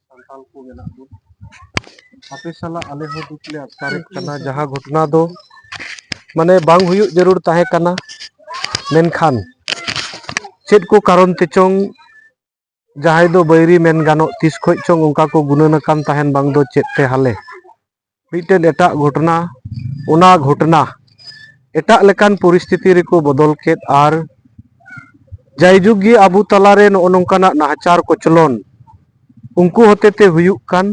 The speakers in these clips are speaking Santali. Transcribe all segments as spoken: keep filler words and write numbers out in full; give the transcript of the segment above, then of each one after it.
ᱥᱟᱱᱛᱟᱲ ᱠᱚ ᱢᱮᱱᱟᱜ ᱵᱚᱱ, ᱟᱯᱮ ᱥᱟᱞᱟᱜ ᱟᱞᱮ ᱦᱚᱸ ᱫᱩᱠ ᱞᱮ ᱟᱴᱠᱟᱨᱮᱫ ᱠᱟᱱᱟ᱾ ᱡᱟᱦᱟᱸ ᱜᱷᱚᱴᱚᱱᱟ ᱫᱚ ᱢᱟᱱᱮ ᱵᱟᱝ ᱦᱩᱭᱩᱜ ᱡᱟᱹᱨᱩᱲ ᱛᱟᱦᱮᱸ ᱠᱟᱱᱟ, ᱢᱮᱱᱠᱷᱟᱱ ᱪᱮᱫ ᱠᱚ ᱠᱟᱨᱚᱱ ᱛᱮᱪᱚᱝ ᱡᱟᱦᱟᱸᱭ ᱫᱚ ᱵᱟᱹᱭᱨᱤ ᱢᱮᱱ ᱜᱟᱱᱚᱜ, ᱛᱤᱥ ᱠᱷᱚᱡ ᱪᱚᱝ ᱚᱱᱠᱟ ᱠᱚ ᱜᱩᱱᱟᱹᱱ ᱟᱠᱟᱱ ᱛᱟᱦᱮᱱ, ᱵᱟᱝ ᱫᱚ ᱪᱮᱫ ᱛᱮ ᱦᱟᱞᱮ ᱢᱤᱫᱴᱮᱱ ᱮᱴᱟᱜ ᱜᱷᱚᱴᱚᱱᱟ, ᱚᱱᱟ ᱜᱷᱚᱴᱚᱱᱟ ᱮᱴᱟᱜ ᱞᱮᱠᱟᱱ ᱯᱚᱨᱤᱥᱛᱷᱤᱛᱤ ᱨᱮᱠᱚ ᱵᱚᱫᱚᱞ ᱠᱮᱫ᱾ ᱟᱨ ᱡᱟᱭᱡᱩᱜᱽ ᱜᱮ ᱟᱵᱚ ᱛᱟᱞᱟᱨᱮ ᱱᱚᱜᱼᱚ ᱱᱚᱝᱠᱟᱱᱟᱜ ᱱᱟᱦᱟᱪᱟᱨ ᱠᱚᱪᱞᱚᱱ ᱩᱱᱠᱩ ᱦᱚᱛᱮᱛᱮ ᱦᱩᱭᱩᱜ ᱠᱟᱱ,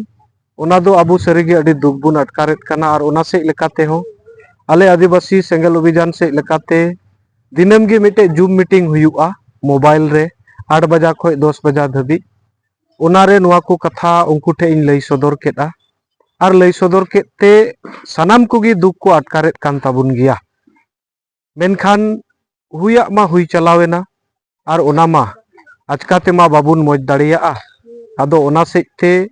ᱚᱱᱟ ᱫᱚ ᱟᱵᱚ ᱥᱟᱹᱨᱤᱜᱮ ᱟᱹᱰᱤ ᱫᱩᱠ ᱵᱚᱱ ᱟᱴᱠᱟᱨᱮᱫ ᱠᱟᱱᱟ᱾ ᱟᱨ ᱚᱱᱟ ᱥᱮᱫ ᱞᱮᱠᱟ ᱛᱮᱦᱚᱸ ᱟᱞᱮ ᱟᱹᱫᱤᱵᱟᱹᱥᱤ ᱥᱮᱸᱜᱮᱞ ᱚᱵᱷᱤᱡᱟᱱ ᱥᱮᱫ ᱞᱮᱠᱟᱛᱮ ᱫᱤᱱᱟᱹᱢ ᱜᱮ ᱢᱤᱫᱴᱮᱡ ᱡᱩᱢ ᱢᱤᱴᱤᱝ ᱦᱩᱭᱩᱜᱼᱟ ᱢᱳᱵᱟᱭᱤᱞ ᱨᱮ, ᱟᱴ ᱵᱟᱡᱟ ᱠᱷᱚᱡ ᱫᱚᱥ ᱵᱟᱡᱟ ᱫᱷᱟᱹᱵᱤᱡ᱾ ᱚᱱᱟᱨᱮ ᱱᱚᱣᱟ ᱠᱚ ᱠᱟᱛᱷᱟ ᱩᱱᱠᱩ ᱴᱷᱮᱡ ᱤᱧ ᱞᱟᱹᱭ ᱥᱚᱫᱚᱨ ᱠᱮᱫᱼᱟ᱾ ᱟᱨ ᱞᱟᱹᱭ ᱥᱚᱫᱚᱨ ᱠᱮᱫ ᱛᱮ ᱥᱟᱱᱟᱢ ᱠᱚᱜᱮ ᱫᱩᱠ ᱠᱚ ᱟᱴᱠᱟᱨᱮᱫ ᱠᱟᱱ ᱛᱟᱵᱚᱱ ᱜᱮᱭᱟ᱾ ᱢᱮᱱᱠᱷᱟᱱ ᱦᱩᱭᱟᱜ ᱢᱟ ᱦᱩᱭ ᱪᱟᱞᱟᱣᱮᱱᱟ, ᱟᱨ ᱚᱱᱟ ᱢᱟ ᱟᱪᱠᱟ ᱛᱮᱢᱟ ᱵᱟᱵᱚᱱ ᱢᱚᱡᱽ ᱫᱟᱲᱮᱭᱟᱜᱼᱟ᱾ ᱟᱫᱚ ᱚᱱᱟ ᱥᱮᱫ ᱛᱮ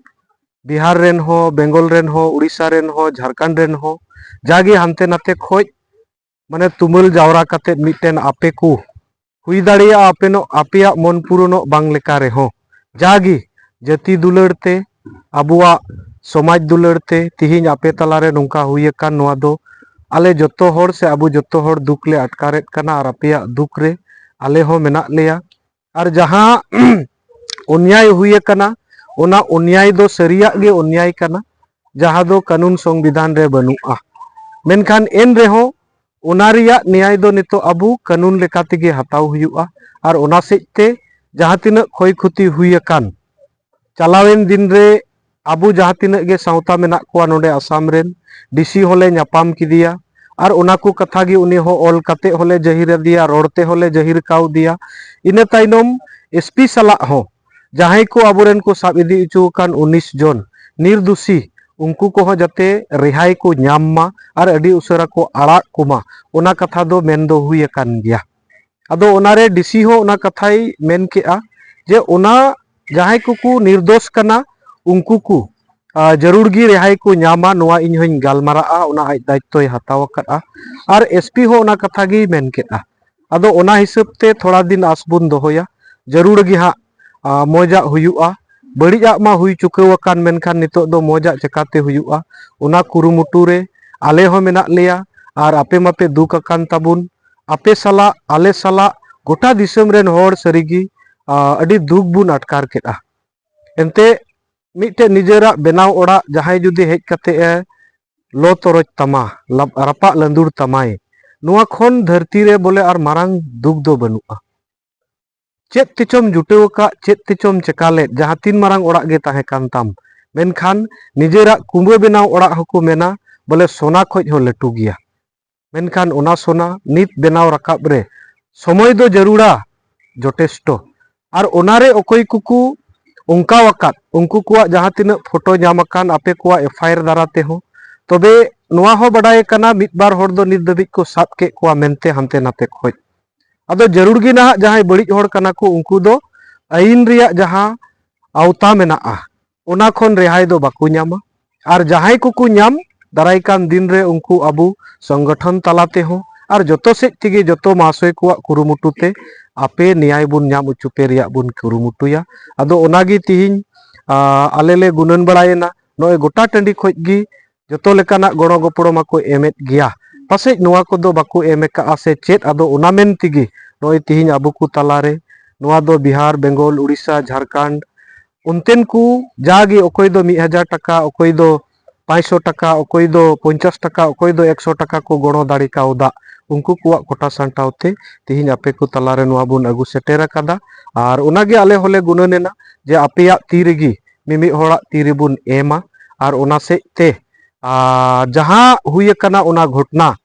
ᱵᱤᱦᱟᱨ ᱨᱮᱱ ᱦᱚᱸ, ᱵᱮᱝᱜᱚᱞ ᱨᱮᱱ ᱦᱚᱸ, ᱩᱲᱤᱥᱥᱟ ᱨᱮᱱ ᱦᱚᱸ, ᱡᱷᱟᱲᱠᱷᱚᱸᱰ ᱨᱮᱱ ᱦᱚᱸ, ᱡᱟᱜᱮ ᱦᱟᱱᱛᱮ ᱱᱟᱛᱮ ᱠᱷᱚᱡ ᱢᱟᱱᱮ ᱛᱩᱢᱟᱹᱞ ᱡᱟᱣᱨᱟ ᱠᱟᱛᱮᱫ ᱢᱤᱫᱴᱮᱱ ᱟᱯᱮ ᱠᱚ, ᱦᱩᱭ ᱫᱟᱲᱮᱭᱟᱜᱼᱟ ᱟᱯᱮᱱᱚᱜ, ᱟᱯᱮᱭᱟᱜ ᱢᱚᱱ ᱯᱩᱨᱩᱱᱚᱜ ᱵᱟᱝ ᱞᱮᱠᱟ ᱨᱮᱦᱚᱸ, ᱡᱟᱜᱮ ᱡᱟᱹᱛᱤ ᱫᱩᱞᱟᱹᱲ ᱛᱮ, ᱟᱵᱚᱣᱟᱜ ᱥᱚᱢᱟᱡᱽ ᱫᱩᱞᱟᱹᱲ ᱛᱮ ᱛᱤᱦᱤᱧ ᱟᱯᱮ ᱛᱟᱞᱟᱨᱮ ᱱᱚᱝᱠᱟ ᱦᱩᱭ ᱟᱠᱟᱱ, ᱱᱚᱣᱟ ᱫᱚ ᱟᱞᱮ ᱡᱚᱛᱚ ᱦᱚᱲ ᱥᱮ ᱟᱵᱚ ᱡᱚᱛᱚ ᱦᱚᱲ ᱫᱩᱠ ᱞᱮ ᱟᱴᱠᱟᱨᱮᱫ ᱠᱟᱱᱟ᱾ ᱟᱨ ᱟᱯᱮᱭᱟᱜ ᱫᱩᱠ ᱨᱮ ᱟᱞᱮ ᱦᱚᱸ ᱢᱮᱱᱟᱜ ᱞᱮᱭᱟ᱾ ᱟᱨ ᱡᱟᱦᱟᱸ ᱚᱱᱭᱟᱭ ᱦᱩᱭ ᱟᱠᱟᱱᱟ, ᱚᱱᱟ ᱚᱱᱭᱟᱭ ᱫᱚ ᱥᱟᱹᱨᱤᱭᱟᱜ ᱜᱮ ᱚᱱᱭᱟᱭ ᱠᱟᱱᱟ, ᱡᱟᱦᱟᱸ ᱫᱚ ᱠᱟᱹᱱᱩᱱ ᱥᱚᱝᱵᱤᱫᱷᱟᱱ ᱨᱮ ᱵᱟᱹᱱᱩᱜᱼᱟ᱾ ᱢᱮᱱᱠᱷᱟᱱ ᱮᱱ ᱨᱮᱦᱚᱸ ᱚᱱᱟ ᱨᱮᱭᱟᱜ ᱱᱮᱭᱟᱭ ᱫᱚ ᱱᱤᱛᱚᱜ ᱟᱵᱚ ᱠᱟᱹᱱᱩᱱ ᱞᱮᱠᱟ ᱛᱮᱜᱮ ᱦᱟᱛᱟᱣ ᱦᱩᱭᱩᱜᱼᱟ᱾ ᱟᱨ ᱚᱱᱟ ᱥᱮᱫ ᱛᱮ ᱡᱟᱦᱟᱸ ᱛᱤᱱᱟᱹᱜ ᱠᱷᱚᱭ ᱠᱷᱚᱛᱤ ᱦᱩᱭ ᱟᱠᱟᱱ, ᱪᱟᱞᱟᱣᱮᱱ ᱫᱤᱱ ᱨᱮ ᱟᱵᱚ ᱡᱟᱦᱟᱸ ᱛᱤᱱᱟᱹᱜ ᱜᱮ ᱥᱟᱶᱛᱟ ᱢᱮᱱᱟᱜ ᱠᱚᱣᱟ ᱱᱚᱰᱮ ᱟᱥᱟᱢ ᱨᱮᱱ, ᱰᱤ ᱥᱤ ᱦᱚᱸᱞᱮ ᱧᱟᱯᱟᱢ ᱠᱮᱫᱮᱭᱟ᱾ ᱟᱨ ᱚᱱᱟ ᱠᱚ ᱠᱟᱛᱷᱟ ᱜᱮ ᱩᱱᱤ ᱦᱚᱸ ᱚᱞ ᱠᱟᱛᱮ ᱦᱚᱸᱞᱮ ᱡᱟᱹᱦᱤᱨ ᱟᱫᱮᱭᱟ, ᱨᱚᱲ ᱛᱮ ᱦᱚᱸᱞᱮ ᱡᱟᱹᱦᱤᱨ ᱠᱟᱣᱫᱮᱭᱟ᱾ ᱤᱱᱟᱹ ᱛᱟᱭᱱᱚᱢ ᱮᱥ ᱯᱤ ᱥᱟᱞᱟᱜ ᱦᱚᱸ ᱡᱟᱦᱟᱸᱭ ᱠᱚ ᱟᱵᱚᱨᱮᱱ ᱠᱚ ᱥᱟᱵ ᱤᱫᱤ ᱦᱚᱪᱚ ᱟᱠᱟᱱ ᱩᱱᱤᱥ ᱡᱚᱱ ᱱᱤᱨᱫᱳᱥᱤ, ᱩᱱᱠᱩ ᱠᱚᱦᱚᱸ ᱡᱟᱛᱮ ᱨᱮᱦᱟᱭ ᱠᱚ ᱧᱟᱢ ᱢᱟ ᱟᱨ ᱟᱹᱰᱤ ᱩᱥᱟᱹᱨᱟ ᱠᱚ ᱟᱲᱟᱜ ᱠᱚᱢᱟ, ᱚᱱᱟ ᱠᱟᱛᱷᱟ ᱫᱚ ᱢᱮᱱ ᱫᱚ ᱦᱩᱭ ᱟᱠᱟᱱ ᱜᱮᱭᱟ᱾ ᱟᱫᱚ ᱚᱱᱟᱨᱮ ᱰᱤ ᱥᱤ ᱦᱚᱸ ᱚᱱᱟ ᱠᱟᱛᱷᱟᱭ ᱢᱮᱱ ᱠᱮᱜᱼᱟ ᱡᱮ ᱚᱱᱟ ᱡᱟᱦᱟᱸᱭ ᱠᱚᱠᱚ ᱱᱤᱨᱫᱳᱥ ᱠᱟᱱᱟ ᱩᱱᱠᱩ ᱠᱚ, ᱟ, ᱡᱟᱹᱨᱩᱲ ᱜᱮ ᱨᱮᱦᱟᱭ ᱠᱚ ᱧᱟᱢᱟ, ᱱᱚᱣᱟ ᱤᱧ ᱦᱚᱧ ᱜᱟᱞᱢᱟᱨᱟᱜᱼᱟ, ᱚᱱᱟ ᱟᱡ ᱫᱟᱭᱤᱛᱛᱚᱭ ᱦᱟᱛᱟᱣ ᱟᱠᱟᱫᱼᱟ᱾ ᱟᱨ ᱮᱥ ᱯᱤ ᱦᱚᱸ ᱚᱱᱟ ᱠᱟᱛᱷᱟ ᱜᱮᱭ ᱢᱮᱱ ᱠᱮᱫᱼᱟ᱾ ᱟᱫᱚ ᱚᱱᱟ ᱦᱤᱥᱟᱹᱵ ᱛᱮ ᱛᱷᱚᱲᱟ ᱫᱤᱱ ᱟᱸᱥ ᱵᱚᱱ ᱫᱚᱦᱚᱭᱟ, ᱡᱟᱹᱨᱩᱲ ᱜᱮ ᱦᱟᱸᱜ, ᱟ, ᱢᱚᱡᱟᱜ ᱦᱩᱭᱩᱜᱼᱟ᱾ ᱵᱟᱹᱲᱤᱡᱟᱜ ᱢᱟ ᱦᱩᱭ ᱪᱩᱠᱟᱹᱣ ᱟᱠᱟᱱ, ᱢᱮᱱᱠᱷᱟᱱ ᱱᱤᱛᱚᱜ ᱫᱚ ᱢᱚᱡᱟᱜ ᱪᱮᱠᱟᱛᱮ ᱦᱩᱭᱩᱜᱼᱟ, ᱚᱱᱟ ᱠᱩᱨᱩᱢᱩᱴᱩ ᱨᱮ ᱟᱞᱮ ᱦᱚᱸ ᱢᱮᱱᱟᱜ ᱞᱮᱭᱟ᱾ ᱟᱨ ᱟᱯᱮ ᱢᱟᱯᱮ ᱫᱩᱠ ᱟᱠᱟᱱ ᱛᱟᱵᱚᱱ, ᱟᱯᱮ ᱥᱟᱞᱟᱜ ᱟᱞᱮ ᱥᱟᱞᱟᱜ ᱜᱚᱴᱟ ᱫᱤᱥᱚᱢ ᱨᱮᱱ ᱦᱚᱲ ᱥᱟᱹᱨᱤᱜᱮ, ᱟ, ᱟᱹᱰᱤ ᱫᱩᱠ ᱵᱚᱱ ᱟᱴᱠᱟᱨ ᱠᱮᱫᱼᱟ᱾ ᱮᱱᱛᱮ ᱢᱤᱫᱴᱮᱡ ᱱᱤᱡᱮᱨᱟᱜ ᱵᱮᱱᱟᱣ ᱚᱲᱟᱜ ᱡᱟᱦᱟᱸᱭ ᱡᱩᱫᱤ ᱦᱮᱡ ᱠᱟᱛᱮ ᱮ ᱞᱚ ᱛᱚᱨᱚᱡ ᱛᱟᱢᱟ, ᱞᱟᱯ-, ᱨᱟᱯᱟᱜ ᱞᱟᱹᱫᱩᱲ ᱛᱟᱢᱟᱭ, ᱱᱚᱣᱟ ᱠᱷᱚᱱ ᱫᱷᱟᱹᱨᱛᱤ ᱨᱮ ᱵᱚᱞᱮ ᱟᱨ ᱢᱟᱨᱟᱝ ᱫᱩᱠ ᱫᱚ ᱵᱟᱹᱱᱩᱜᱼᱟ᱾ ᱪᱮᱫ ᱛᱮᱪᱚᱢ ᱡᱩᱴᱟᱹᱣ ᱟᱠᱟᱫ, ᱪᱮᱫ ᱛᱮᱪᱚᱢ ᱪᱮᱠᱟ ᱞᱮᱫ, ᱡᱟᱦᱟᱸ ᱛᱤᱱ ᱢᱟᱨᱟᱝ ᱚᱲᱟᱜ ᱜᱮ ᱛᱟᱦᱮᱸ ᱠᱟᱱ ᱛᱟᱢ, ᱢᱮᱱᱠᱷᱟᱱ ᱱᱤᱡᱮᱨᱟᱜ ᱠᱩᱢᱵᱟᱹ ᱵᱮᱱᱟᱣ ᱚᱲᱟᱜ ᱦᱚᱸᱠᱚ ᱢᱮᱱᱟ ᱵᱚᱞᱮ ᱥᱚᱱᱟ ᱠᱷᱚᱡ ᱦᱚᱸ ᱞᱟᱹᱴᱩ ᱜᱮᱭᱟ᱾ ᱢᱮᱱᱠᱷᱟᱱ ᱚᱱᱟ ᱥᱚᱱᱟ ᱱᱤᱛ ᱵᱮᱱᱟᱣ ᱨᱟᱠᱟᱵ ᱨᱮ ᱥᱚᱢᱚᱭ ᱫᱚ ᱡᱟᱹᱨᱩᱲᱟ ᱡᱚᱴᱮᱥᱴᱚ᱾ ᱟᱨ ᱚᱱᱟᱨᱮ ᱚᱠᱚᱭ ᱠᱚᱠᱚ ᱚᱱᱠᱟᱣ ᱟᱠᱟᱫ, ᱩᱱᱠᱩ ᱠᱚᱣᱟᱜ ᱡᱟᱦᱟᱸ ᱛᱤᱱᱟᱹᱜ ᱯᱷᱳᱴᱳ ᱧᱟᱢ ᱟᱠᱟᱱ ᱟᱯᱮ ᱠᱚᱣᱟᱜ ᱮᱯᱷ ᱟᱭ ᱟᱨ ᱫᱟᱨᱟ ᱛᱮᱦᱚᱸ, ᱛᱚᱵᱮ ᱱᱚᱣᱟ ᱦᱚᱸ ᱵᱟᱰᱟᱭ ᱠᱟᱱᱟ ᱢᱤᱫ ᱵᱟᱨ ᱦᱚᱲ ᱫᱚ ᱱᱤᱛ ᱫᱷᱟᱹᱵᱤᱡ ᱠᱚ ᱥᱟᱵ ᱠᱮᱫ ᱠᱚᱣᱟ ᱢᱮᱱᱛᱮ ᱦᱟᱱᱛᱮ ᱱᱟᱛᱮ ᱠᱷᱚᱡ᱾ ᱟᱫᱚ ᱡᱟᱹᱨᱩᱲ ᱜᱮ ᱱᱟᱦᱟᱜ ᱡᱟᱦᱟᱸᱭ ᱵᱟᱹᱲᱤᱡ ᱦᱚᱲ ᱠᱟᱱᱟ ᱠᱚ, ᱩᱱᱠᱩ ᱫᱚ ᱟᱹᱭᱤᱱ ᱨᱮᱭᱟᱜ ᱡᱟᱦᱟᱸ ᱟᱣᱛᱟ ᱢᱮᱱᱟᱜᱼᱟ, ᱚᱱᱟ ᱠᱷᱚᱱ ᱨᱮᱦᱟᱭ ᱫᱚ ᱵᱟᱠᱚ ᱧᱟᱢᱟ᱾ ᱟᱨ ᱡᱟᱦᱟᱸᱭ ᱠᱚᱠᱚ ᱧᱟᱢ, ᱫᱟᱨᱟᱭ ᱠᱟᱱ ᱫᱤᱱ ᱨᱮ ᱩᱱᱠᱩ ᱟᱵᱚ ᱥᱚᱝᱜᱚᱴᱷᱚᱱ ᱛᱟᱞᱟ ᱛᱮᱦᱚᱸ ᱟᱨ ᱡᱚᱛᱚ ᱥᱮᱫ ᱛᱮᱜᱮ ᱡᱚᱛᱚ ᱢᱟᱦᱟᱥᱚᱭ ᱠᱚᱣᱟᱜ ᱠᱩᱨᱩᱢᱩᱴᱩ ᱛᱮ ᱟᱯᱮ ᱱᱮᱭᱟᱭ ᱵᱚᱱ ᱧᱟᱢ ᱦᱚᱪᱚ ᱯᱮ ᱨᱮᱭᱟᱜ ᱵᱚᱱ ᱠᱩᱨᱩᱢᱩᱴᱩᱭᱟ᱾ ᱟᱫᱚ ᱚᱱᱟᱜᱮ ᱛᱤᱦᱤᱧ, ᱟ, ᱟᱞᱮ ᱞᱮ ᱜᱩᱱᱟᱹᱱ ᱵᱟᱲᱟᱭᱮᱱᱟ, ᱱᱚᱜᱼᱚᱭ ᱜᱚᱴᱟ ᱴᱟᱺᱰᱤ ᱠᱷᱚᱡ ᱜᱮ ᱡᱚᱛᱚ ᱞᱮᱠᱟᱱᱟᱜ ᱜᱚᱲᱚ ᱜᱚᱯᱚᱲᱚ ᱢᱟᱠᱚ ᱮᱢᱮᱫ ᱜᱮᱭᱟ, ᱯᱟᱥᱮᱡ ᱱᱚᱣᱟ ᱠᱚᱫᱚ ᱵᱟᱠᱚ ᱮᱢ ᱟᱠᱟᱜᱼᱟ ᱥᱮ ᱪᱮᱫ᱾ ᱟᱫᱚ ᱚᱱᱟ ᱢᱮᱱ ᱛᱮᱜᱮ ᱱᱚᱜᱼᱚᱭ ᱛᱤᱦᱤᱧ ᱟᱵᱚ ᱠᱚ ᱛᱟᱞᱟᱨᱮ ᱱᱚᱣᱟ ᱫᱚ ᱵᱤᱦᱟᱨ, ᱵᱮᱝᱜᱚᱞ, ᱩᱲᱤᱥᱥᱟ, ᱡᱷᱟᱲᱠᱷᱚᱸᱰ, ᱚᱱᱛᱮᱱ ᱠᱚ ᱡᱟᱜᱮ ᱚᱠᱚᱭ ᱫᱚ ᱢᱤᱫ ᱦᱟᱡᱟᱨ ᱴᱟᱠᱟ, ᱚᱠᱚᱭ ᱫᱚ ᱯᱟᱸᱪᱥᱚ ᱴᱟᱠᱟ, ᱚᱠᱚᱭ ᱫᱚ ᱯᱚᱧᱪᱟᱥ ᱴᱟᱠᱟ, ᱚᱠᱚᱭ ᱫᱚ ᱮᱠᱥᱚ ᱴᱟᱠᱟ ᱠᱚ ᱜᱚᱲᱚ ᱫᱟᱲᱮ ᱠᱟᱣᱫᱟ, ᱩᱱᱠᱩ ᱠᱚᱣᱟᱜ ᱠᱚᱴᱟ ᱥᱟᱢᱴᱟᱣ ᱛᱮ ᱛᱤᱦᱤᱧ ᱟᱯᱮ ᱠᱚ ᱛᱟᱞᱟᱨᱮ ᱱᱚᱣᱟ ᱵᱚᱱ ᱟᱹᱜᱩ ᱥᱮᱴᱮᱨ ᱟᱠᱟᱫᱟ᱾ ᱟᱨ ᱚᱱᱟᱜᱮ ᱟᱞᱮ ᱦᱚᱸᱞᱮ ᱜᱩᱱᱟᱹᱱ ᱮᱱᱟ ᱡᱮ ᱟᱯᱮᱭᱟᱜ ᱛᱤ ᱨᱮᱜᱮ ᱢᱤᱢᱤᱫ ᱦᱚᱲᱟᱜ ᱛᱤ ᱨᱮᱵᱚᱱ ᱮᱢᱟ᱾ ᱟᱨ ᱚᱱᱟ ᱥᱮᱫ ᱛᱮ, ᱟᱨ ᱡᱟᱦᱟᱸ ᱦᱩᱭ ᱟᱠᱟᱱᱟ ᱚᱱᱟ ᱜᱷᱚᱴᱱᱟ,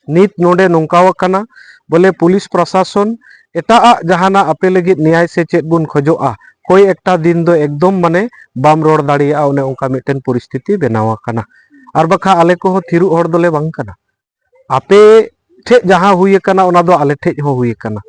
ᱱᱤᱛ ᱱᱚᱰᱮ ᱱᱚᱝᱠᱟ ᱟᱠᱟᱱᱟ, ᱵᱚᱞᱮ ᱯᱩᱞᱤᱥ ᱯᱨᱚᱥᱟᱥᱚᱱ ᱮᱴᱟᱜ ᱟᱜ ᱡᱟᱦᱟᱱᱟᱜ ᱟᱯᱮ ᱞᱟᱹᱜᱤᱫ ᱱᱮᱭᱟᱭ ᱥᱮ ᱪᱮᱫ ᱵᱚᱱ ᱠᱷᱚᱡᱚᱜᱼᱟ, ᱠᱚᱭ ᱮᱠᱴᱟ ᱫᱤᱱ ᱫᱚ ᱮᱠᱫᱚᱢ ᱢᱟᱱᱮ ᱵᱟᱢ ᱨᱚᱲ ᱫᱟᱲᱮᱭᱟᱜᱼᱟ, ᱚᱱᱮ ᱚᱱᱠᱟ ᱢᱤᱫᱴᱮᱱ ᱯᱚᱨᱤᱥᱛᱷᱤᱛᱤ ᱵᱮᱱᱟᱣ ᱟᱠᱟᱱᱟ᱾ ᱟᱨ ᱵᱟᱠᱷᱟᱱ ᱟᱞᱮ ᱠᱚᱦᱚᱸ ᱛᱷᱤᱨᱩᱜ ᱦᱚᱲ ᱫᱚᱞᱮ ᱵᱟᱝ ᱠᱟᱱᱟ᱾ ᱟᱯᱮ ᱴᱷᱮᱡ ᱡᱟᱦᱟᱸ ᱦᱩᱭ ᱟᱠᱟᱱᱟ, ᱚᱱᱟ ᱫᱚ ᱟᱞᱮ ᱴᱷᱮᱡ ᱦᱚᱸ ᱦᱩᱭ ᱟᱠᱟᱱᱟ᱾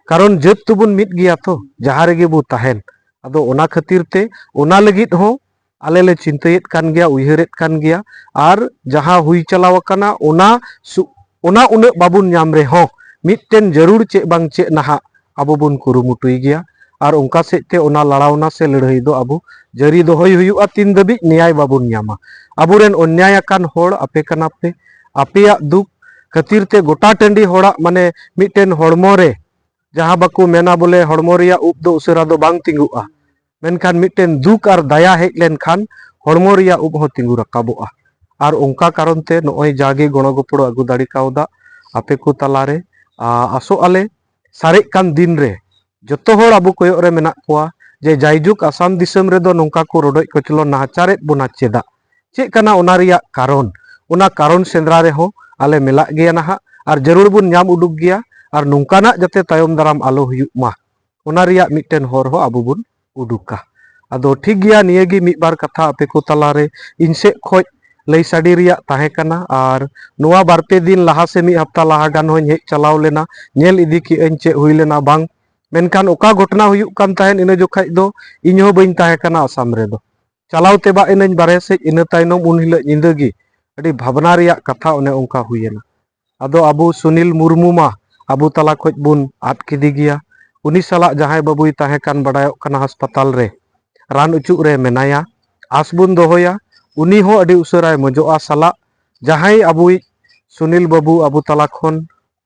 ᱠᱟᱨᱚᱱ ᱡᱟᱹᱛ ᱛᱚᱵᱚᱱ ᱢᱤᱫ ᱜᱮᱭᱟ ᱛᱚ, ᱡᱟᱦᱟᱸ ᱨᱮᱜᱮ ᱵᱚ ᱛᱟᱦᱮᱱ᱾ ᱟᱫᱚ ᱚᱱᱟ ᱠᱷᱟᱹᱛᱤᱨ ᱛᱮ ᱚᱱᱟ ᱞᱟᱹᱜᱤᱫ ᱦᱚᱸ ᱟᱞᱮ ᱞᱮ ᱪᱤᱱᱛᱟᱹᱭᱮᱫ ᱠᱟᱱ ᱜᱮᱭᱟ, ᱩᱭᱦᱟᱹᱨᱮᱫ ᱠᱟᱱ ᱜᱮᱭᱟ᱾ ᱟᱨ ᱡᱟᱦᱟᱸ ᱦᱩᱭ ᱪᱟᱞᱟᱣ ᱟᱠᱟᱱᱟ, ᱚᱱᱟ ᱥᱩ-, ᱚᱱᱟ ᱩᱱᱟᱹᱜ ᱵᱟᱵᱚᱱ ᱧᱟᱢ ᱨᱮᱦᱚᱸ, ᱢᱤᱫᱴᱮᱱ ᱡᱟᱹᱨᱩᱲ ᱪᱮᱫ ᱵᱟᱝ ᱪᱮᱫ ᱱᱟᱦᱟᱜ ᱟᱵᱚ ᱵᱚᱱ ᱠᱩᱨᱩᱢᱩᱴᱩᱭ ᱜᱮᱭᱟ᱾ ᱟᱨ ᱚᱱᱠᱟ ᱥᱮᱫ ᱛᱮ ᱚᱱᱟ ᱞᱟᱲᱟᱣᱱᱟ ᱥᱮ ᱞᱟᱹᱲᱦᱟᱹᱭ ᱫᱚ ᱟᱵᱚ ᱡᱟᱹᱨᱤ ᱫᱚᱦᱚᱭ ᱦᱩᱭᱩᱜᱼᱟ, ᱛᱤᱱ ᱫᱷᱟᱹᱵᱤᱡ ᱱᱮᱭᱟᱭ ᱵᱟᱵᱚᱱ ᱧᱟᱢᱟ᱾ ᱟᱵᱚᱨᱮᱱ ᱚᱱᱱᱭᱟᱭ ᱟᱠᱟᱱ ᱦᱚᱲ ᱟᱯᱮ ᱠᱟᱱᱟ ᱯᱮ, ᱟᱯᱮᱭᱟᱜ ᱫᱩᱠ ᱠᱷᱟᱹᱛᱤᱨ ᱛᱮ ᱜᱚᱴᱟ ᱴᱟᱺᱰᱤ ᱦᱚᱲᱟᱜ, ᱢᱟᱱᱮ, ᱢᱤᱫᱴᱮᱱ ᱦᱚᱲᱢᱚ ᱨᱮ, ᱡᱟᱦᱟᱸ ᱵᱟᱠᱚ ᱢᱮᱱᱟ ᱵᱚᱞᱮ ᱦᱚᱲᱢᱚ ᱨᱮᱭᱟᱜ ᱩᱵ ᱫᱚ ᱩᱥᱟᱹᱨᱟ ᱫᱚ ᱵᱟᱝ ᱛᱤᱸᱜᱩᱜᱼᱟ, ᱢᱮᱱᱠᱷᱟᱱ ᱢᱤᱫᱴᱮᱱ ᱫᱩᱠ ᱟᱨ ᱫᱟᱭᱟ ᱦᱮᱡ ᱞᱮᱱᱠᱷᱟᱱ ᱦᱚᱲᱢᱚ ᱨᱮᱭᱟᱜ ᱩᱵ ᱦᱚᱸ ᱛᱤᱸᱜᱩ ᱨᱟᱠᱟᱵᱚᱜᱼᱟ᱾ ᱟᱨ ᱚᱱᱠᱟ ᱠᱟᱨᱚᱱ ᱛᱮ ᱱᱚᱜᱼᱚᱭ ᱡᱟᱜᱮ ᱜᱚᱲᱚ ᱜᱚᱯᱚᱲᱚ ᱟᱹᱜᱩ ᱫᱟᱲᱮ ᱠᱟᱣᱫᱟ ᱟᱯᱮ ᱠᱚ ᱛᱟᱞᱟᱨᱮ, ᱟ, ᱟᱥᱚᱜ ᱟᱞᱮ ᱥᱟᱨᱮᱡ ᱠᱟᱱ ᱫᱤᱱ ᱨᱮ ᱡᱚᱛᱚ ᱦᱚᱲ ᱟᱵᱚ ᱠᱚᱭᱚᱜ ᱨᱮ ᱢᱮᱱᱟᱜ ᱠᱚᱣᱟ ᱡᱮ ᱡᱟᱭᱡᱩᱜᱽ ᱟᱥᱟᱢ ᱫᱤᱥᱚᱢ ᱨᱮᱫᱚ ᱱᱚᱝᱠᱟ ᱠᱚ ᱨᱚᱰᱚᱡ ᱠᱚᱪᱞᱚᱱ ᱱᱟᱦᱟᱪᱟᱨᱮᱫ ᱵᱚᱱᱟ ᱪᱮᱫᱟᱜ? ᱪᱮᱫ ᱠᱟᱱᱟ ᱚᱱᱟ ᱨᱮᱭᱟᱜ ᱠᱟᱨᱚᱱ? ᱚᱱᱟ ᱠᱟᱨᱚᱱ ᱥᱮᱸᱫᱽᱨᱟ ᱨᱮᱦᱚᱸ ᱟᱞᱮ ᱢᱮᱞᱟᱜ ᱜᱮᱭᱟ ᱱᱟᱦᱟᱜ, ᱟᱨ ᱡᱟᱹᱨᱩᱲ ᱵᱚᱱ ᱧᱟᱢ ᱩᱰᱩᱠ ᱜᱮᱭᱟ, ᱟᱨ ᱱᱚᱝᱠᱟᱱᱟᱜ ᱡᱟᱛᱮ ᱛᱟᱭᱚᱢ ᱫᱟᱨᱟᱢ ᱟᱞᱚ ᱦᱩᱭᱩᱜ ᱢᱟ, ᱚᱱᱟ ᱨᱮᱭᱟᱜ ᱢᱤᱫᱴᱮᱱ ᱦᱚᱨ ᱦᱚᱸ ᱟᱵᱚ ᱵᱚᱱ ᱩᱰᱩᱠᱟ᱾ ᱟᱫᱚ ᱴᱷᱤᱠ ᱜᱮᱭᱟ, ᱱᱤᱭᱟᱹ ᱜᱮ ᱢᱤᱫ ᱵᱟᱨ ᱠᱟᱛᱷᱟ ᱟᱯᱮ ᱠᱚ ᱛᱟᱞᱟᱨᱮ ᱤᱧ ᱥᱮᱫ ᱠᱷᱚᱡ ᱞᱟᱹᱭ ᱥᱟᱰᱮ ᱨᱮᱭᱟᱜ ᱛᱟᱦᱮᱸ ᱠᱟᱱᱟ᱾ ᱟᱨ ᱱᱚᱣᱟ ᱵᱟᱨ ᱯᱮ ᱫᱤᱱ ᱞᱟᱦᱟ ᱥᱮ ᱢᱤᱫ ᱦᱟᱯᱛᱟ ᱞᱟᱦᱟ ᱜᱟᱱ ᱦᱚᱸᱧ ᱦᱮᱡ ᱪᱟᱞᱟᱣ ᱞᱮᱱᱟ, ᱧᱮᱞ ᱤᱫᱤ ᱠᱮᱜ ᱟᱹᱧ ᱪᱮᱫ ᱦᱩᱭ ᱞᱮᱱᱟ ᱵᱟᱝ᱾ ᱢᱮᱱᱠᱷᱟᱱ ᱚᱠᱟ ᱜᱷᱚᱴᱚᱱᱟ ᱦᱩᱭᱩᱜ ᱠᱟᱱ ᱛᱟᱦᱮᱸᱫ ᱤᱱᱟᱹ ᱡᱚᱠᱷᱟᱡ ᱫᱚ ᱤᱧ ᱦᱚᱸ ᱵᱟᱹᱧ ᱛᱟᱦᱮᱸ ᱠᱟᱱᱟ ᱟᱥᱟᱢ ᱨᱮᱫᱚ᱾ ᱪᱟᱞᱟᱣ ᱛᱮᱵᱟᱜ ᱮᱱᱟᱹᱧ ᱵᱟᱨᱦᱮ ᱥᱮᱫ, ᱤᱱᱟᱹ ᱛᱟᱭᱱᱚᱢ ᱩᱱ ᱦᱤᱞᱳᱜ ᱧᱤᱫᱟᱹ ᱜᱮ ᱟᱹᱰᱤ ᱵᱷᱟᱵᱽᱱᱟ ᱨᱮᱭᱟᱜ ᱠᱟᱛᱷᱟ ᱚᱱᱮ ᱚᱱᱠᱟ ᱦᱩᱭᱮᱱᱟ᱾ ᱟᱫᱚ ᱟᱵᱚ ᱥᱩᱱᱤᱞ ᱢᱩᱨᱢᱩ ᱢᱟ ᱟᱵᱚ ᱛᱟᱞᱟ ᱠᱷᱚᱡ ᱵᱚᱱ ᱟᱫ ᱠᱮᱫᱮ ᱜᱮᱭᱟ᱾ ᱩᱱᱤ ᱥᱟᱞᱟᱜ ᱡᱟᱦᱟᱸᱭ ᱵᱟᱹᱵᱩᱭ ᱛᱟᱦᱮᱸ ᱠᱟᱱ ᱵᱟᱰᱟᱭᱚᱜ ᱠᱟᱱᱟ ᱦᱟᱥᱯᱟᱛᱟᱞ ᱨᱮ ᱨᱟᱱ ᱚᱪᱚᱜ ᱨᱮ ᱢᱮᱱᱟᱭᱟ, ᱟᱸᱥ ᱵᱚᱱ ᱫᱚᱦᱚᱭᱟ ᱩᱱᱤ ᱦᱚᱸ ᱟᱹᱰᱤ ᱩᱥᱟᱹᱨᱟᱭ ᱢᱚᱡᱚᱜᱼᱟ᱾ ᱥᱟᱞᱟᱜ ᱡᱟᱦᱟᱸᱭ ᱟᱵᱚᱭᱤᱡ ᱥᱩᱱᱤᱞ ᱵᱟᱹᱵᱩ ᱟᱵᱚ ᱛᱟᱞᱟ ᱠᱷᱚᱱ,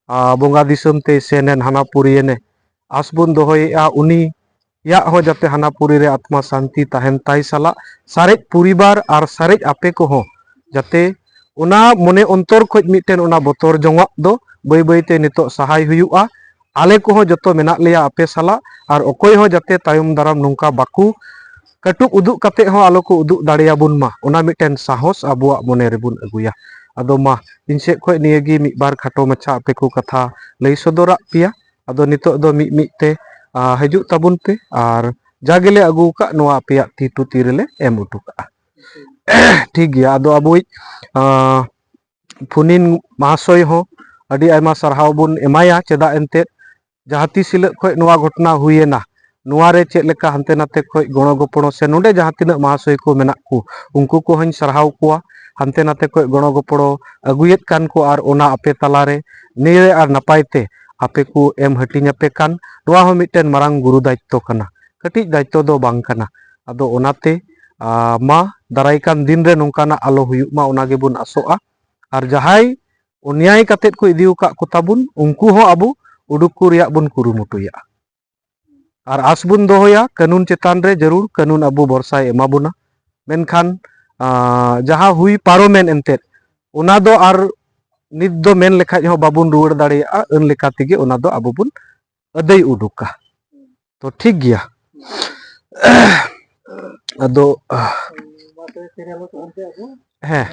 ᱟ, ᱵᱚᱸᱜᱟ ᱫᱤᱥᱚᱢ ᱛᱮᱭ ᱥᱮᱱ ᱮᱱ, ᱦᱟᱱᱟ ᱯᱩᱨᱤᱭᱮᱱᱮ, ᱟᱸᱥ ᱵᱚᱱ ᱫᱚᱦᱚᱭᱮᱫᱼᱟ ᱩᱱᱤᱭᱟᱜ ᱦᱚᱸ ᱡᱟᱛᱮ ᱦᱟᱱᱟ ᱯᱩᱨᱤ ᱨᱮ ᱟᱛᱢᱟ ᱥᱟᱱᱛᱤ ᱛᱟᱦᱮᱱ ᱛᱟᱭ, ᱥᱟᱞᱟᱜ ᱥᱟᱨᱮᱡ ᱯᱚᱨᱤᱵᱟᱨ ᱟᱨ ᱥᱟᱨᱮᱡ ᱟᱯᱮ ᱠᱚᱦᱚᱸ ᱡᱟᱛᱮ ᱚᱱᱟ ᱢᱚᱱᱮ ᱚᱱᱛᱚᱨ ᱠᱷᱚᱡ ᱢᱤᱫᱴᱮᱱ ᱚᱱᱟ ᱵᱚᱛᱚᱨ ᱡᱚᱝᱟᱜ ᱫᱚ ᱵᱟᱹᱭ ᱵᱟᱹᱭ ᱛᱮ ᱱᱤᱛᱚᱜ ᱥᱟᱦᱟᱭ ᱦᱩᱭᱩᱜᱼᱟ᱾ ᱟᱞᱮ ᱠᱚᱦᱚᱸ ᱡᱚᱛᱚ ᱢᱮᱱᱟᱜ ᱞᱮᱭᱟ ᱟᱯᱮ ᱥᱟᱞᱟᱜ, ᱟᱨ ᱚᱠᱚᱭ ᱦᱚᱸ ᱡᱟᱛᱮ ᱛᱟᱭᱚᱢ ᱫᱟᱨᱟᱢ ᱱᱚᱝᱠᱟ ᱵᱟᱠᱚ ᱠᱟᱹᱴᱩᱵ ᱩᱫᱩᱜ ᱠᱟᱛᱮ ᱦᱚᱸ ᱟᱞᱚ ᱠᱚ ᱩᱫᱩᱜ ᱫᱟᱲᱮᱭᱟᱵᱚᱱ ᱢᱟ, ᱚᱱᱟ ᱢᱤᱫᱴᱮᱱ ᱥᱟᱦᱚᱥ ᱟᱵᱚᱣᱟᱜ ᱢᱚᱱᱮ ᱨᱮᱵᱚᱱ ᱟᱹᱜᱩᱭᱟ᱾ ᱟᱫᱚ ᱢᱟ, ᱤᱧ ᱥᱮᱫ ᱠᱷᱚᱡ ᱱᱤᱭᱟᱹ ᱜᱮ ᱢᱤᱫ ᱵᱟᱨ ᱠᱷᱟᱴᱚ ᱢᱟᱪᱷᱟ ᱟᱯᱮ ᱠᱚ ᱠᱟᱛᱷᱟ ᱞᱟᱹᱭ ᱥᱚᱫᱚᱨᱟᱜ ᱯᱮᱭᱟ᱾ ᱟᱫᱚ ᱱᱤᱛᱚᱜ ᱫᱚ ᱢᱤᱫ ᱢᱤᱫ ᱛᱮ, ᱟ, ᱦᱤᱡᱩᱜ ᱛᱟᱵᱚᱱ ᱯᱮ, ᱟᱨ ᱡᱟ ᱜᱮᱞᱮ ᱟᱹᱜᱩ ᱟᱠᱟᱫ ᱱᱚᱣᱟ ᱟᱯᱮᱭᱟᱜ ᱛᱤ ᱴᱩ ᱛᱤ ᱨᱮᱞᱮ ᱮᱢ ᱦᱚᱴᱚ ᱠᱟᱜᱼᱟ᱾ ᱴᱷᱤᱠ ᱜᱮᱭᱟ, ᱟᱫᱚ ᱟᱵᱚᱭᱤᱡ, ᱟ, ᱯᱷᱩᱱᱤᱱ ᱢᱟᱦᱟᱥᱚᱭ ᱦᱚᱸ ᱟᱹᱰᱤ ᱟᱭᱢᱟ ᱥᱟᱨᱦᱟᱣ ᱵᱚᱱ ᱮᱢᱟᱭᱟ, ᱪᱮᱫᱟᱜ ᱮᱱᱛᱮᱫ ᱡᱟᱦᱟᱸ ᱛᱤᱥ ᱦᱤᱞᱳᱜ ᱠᱷᱚᱡ ᱱᱚᱣᱟ ᱜᱷᱚᱴᱚᱱᱟ ᱦᱩᱭᱮᱱᱟ, ᱱᱚᱣᱟ ᱨᱮ ᱪᱮᱫ ᱞᱮᱠᱟ ᱦᱟᱱᱛᱮ ᱱᱟᱛᱮ ᱠᱷᱚᱡ ᱜᱚᱲᱚ ᱜᱚᱯᱚᱲᱚ ᱥᱮ ᱱᱚᱰᱮ ᱡᱟᱦᱟᱸ ᱛᱤᱱᱟᱹᱜ ᱢᱟᱦᱟᱥᱚᱭ ᱠᱚ ᱢᱮᱱᱟᱜ ᱠᱚ, ᱩᱱᱠᱩ ᱠᱚᱦᱚᱸᱧ ᱥᱟᱨᱦᱟᱣ ᱠᱚᱣᱟ᱾ ᱦᱟᱱᱛᱮ ᱱᱟᱛᱮ ᱠᱷᱚᱡ ᱜᱚᱲᱚ ᱜᱚᱯᱚᱲᱚ ᱟᱹᱜᱩᱭᱮᱫ ᱠᱟᱱ ᱠᱚ, ᱟᱨ ᱚᱱᱟ ᱟᱯᱮ ᱛᱟᱞᱟᱨᱮ ᱱᱤᱨᱟᱹᱭ ᱟᱨ ᱱᱟᱯᱟᱭ ᱛᱮ ᱟᱯᱮ ᱠᱚ ᱮᱢ ᱦᱟᱹᱴᱤᱧ ᱟᱯᱮ ᱠᱟᱱ, ᱱᱚᱣᱟ ᱦᱚᱸ ᱢᱤᱫᱴᱮᱱ ᱢᱟᱨᱟᱝ ᱜᱩᱨᱩ ᱫᱟᱭᱤᱛᱛᱚ ᱠᱟᱱᱟ, ᱠᱟᱹᱴᱤᱡ ᱫᱟᱭᱤᱛᱛᱚ ᱫᱚ ᱵᱟᱝ ᱠᱟᱱᱟ᱾ ᱟᱫᱚ ᱚᱱᱟᱛᱮ, ᱟ, ᱢᱟ ᱫᱟᱨᱟᱭ ᱠᱟᱱ ᱫᱤᱱ ᱨᱮ ᱱᱚᱝᱠᱟᱱᱟᱜ ᱟᱞᱚ ᱦᱩᱭᱩᱜ ᱢᱟ, ᱚᱱᱟ ᱜᱮᱵᱚᱱ ᱟᱥᱚᱜᱼᱟ᱾ ᱟᱨ ᱡᱟᱦᱟᱸᱭ ᱚᱱᱭᱟᱭ ᱠᱟᱛᱮᱫ ᱠᱚ ᱤᱫᱤ ᱟᱠᱟᱫ ᱠᱚ ᱛᱟᱵᱚᱱ, ᱩᱱᱠᱩ ᱦᱚᱸ ᱟᱵᱚ ᱩᱰᱩᱠ ᱠᱚ ᱨᱮᱭᱟᱜ ᱵᱚᱱ ᱠᱩᱨᱩᱢᱩᱴᱩᱭᱟ᱾ ᱟᱨ ᱟᱥ ᱵᱚᱱ ᱫᱚᱦᱚᱭᱟ, ᱠᱟᱹᱱᱩᱱ ᱪᱮᱛᱟᱱ ᱨᱮ ᱡᱟᱹᱨᱩᱲ ᱠᱟᱹᱱᱩᱱ ᱟᱵᱚ ᱵᱷᱚᱨᱥᱟᱭ ᱮᱢᱟ ᱵᱚᱱᱟ᱾ ᱢᱮᱱᱠᱷᱟᱱ, ᱟ, ᱡᱟᱦᱟᱸ ᱦᱩᱭ ᱯᱟᱨᱚᱢᱮᱱ ᱮᱱᱛᱮᱫ, ᱚᱱᱟ ᱫᱚ ᱟᱨ ᱱᱤᱛ ᱫᱚ ᱢᱮᱱ ᱞᱮᱠᱷᱟᱡ ᱦᱚᱸ ᱵᱟᱵᱚᱱ ᱨᱩᱣᱟᱹᱲ ᱫᱟᱲᱮᱭᱟᱜᱼᱟ᱾ ᱟᱹᱱ ᱞᱮᱠᱟ ᱛᱮᱜᱮ ᱚᱱᱟ ᱫᱚ ᱟᱵᱚ ᱵᱚᱱ ᱟᱹᱫᱟᱹᱭ ᱩᱰᱩᱠᱟ᱾ ᱛᱚ ᱴᱷᱤᱠ ᱜᱮᱭᱟ᱾ ᱟᱫᱚ, ᱦᱮᱸ᱾